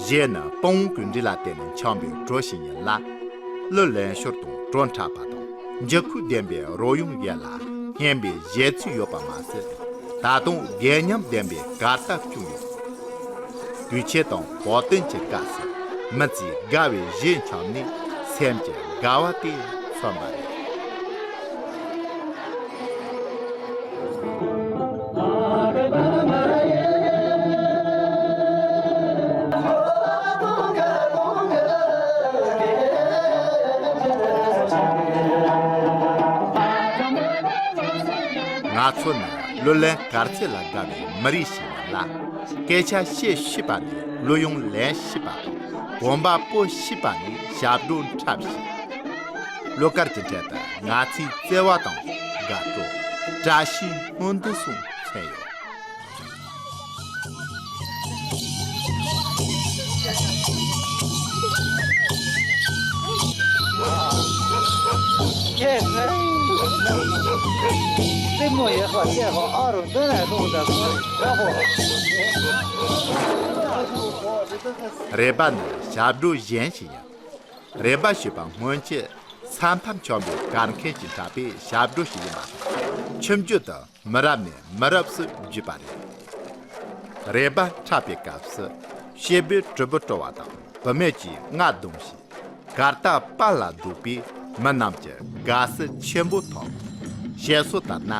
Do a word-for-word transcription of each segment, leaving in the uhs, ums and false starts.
གཞས་ནི་དཔུང་བོ་གི་འགྲོས་ལ་བརྟེན་ནས་འཆང་བའི་གྲོ་ཞིག་ཡིན་ལ། གླུ་ལེན་ཞོར་དུ་གྲོ་འཁྲབ་པ་དང་འགྱུར་ཁུག་ལྡན་པའི་རོལ་དབྱངས་ཡན་ལ་སྙན་པའི་གཞས་ཚིག་ཡོད་པ་མ་ཟད། ད་དུང་རྒས་ཉམས་ལྡན་པའི་གར་སྟབས་ཀྱང་ཡོད། དུས་ཆེན་དང་བོད་དོན་གྱི་སྐབས་སུ་མི་ཚོས་དགའ་བའི་གཞས་འཁྲབ་ནས་སེམས་ཀྱི་དགའ་བ་དེ་མཚོན་པ་རེད། ང་ཚོ་ནི་གླུ་ལེན་གར་རྩེད་ལ་དགའ་བའི་མི་རིགས་ཤིག་ཡིན་ལ། སྐད་ཆ་བཤད་ཤེས་པ་ནས་གླུ་དབྱངས་ལེན་ཤེས་པ་དང་གོམ་པ་སྤོ་ཤེས་པ་ནས་ཞབས་བྲོ་འཁྲབ་ཤེས། གླུ་གར་གྱི་གྲས་དུ་ང་ཚོའི་བརྩེ་བ་དང་དགའ་སྤྲོ། བཀྲ་ཤིས་སྨོན་འདུན་སོགས་མཚོན་ཡོད། རེད་པ་ནི་ཞབས་བྲོ་གཞན་ཞིག་ཡིན། རེད་པ་ཞེས་པ་སྔོན་ཆད་ས་མཐར་འཁྱམས་པའི་གར་མཁན་གྱིས་འཁྲབ་པའི་ཞབས་བྲོ་ཞིག་ཡིན་པ་དང་། ཁྱིམ་རྒྱུད་དུ་མི་རབས་ནས་མི་རབས་སུ་བརྒྱུད་པ་རེད། རེད་པ་འཁྲབ་པའི་སྐབས་སུ་སྐྱེས་བུ་དྲིལ་བུ་བཀྲོལ་བ་དང་བུད་མེད་ཀྱིས་རྔ་བརྡུང་ཞིང་གར་སྟབས་སྤར་ལ་བསྡུས་པས་མི་རྣམས་ཀྱི་དགའ་བསུ་ཆེན་པོ་ཐོབ། བཤད་སྲོལ་ལྟར་ན་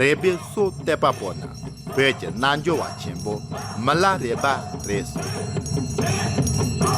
རེད་པའི་སྲོག་གཏད་པ་པོ་ནི་བོད་ཀྱི་རྣལ་འབྱོར་བ་ཆེན་པོ་མི་ལ་རས་པ་རེད་གསུངས།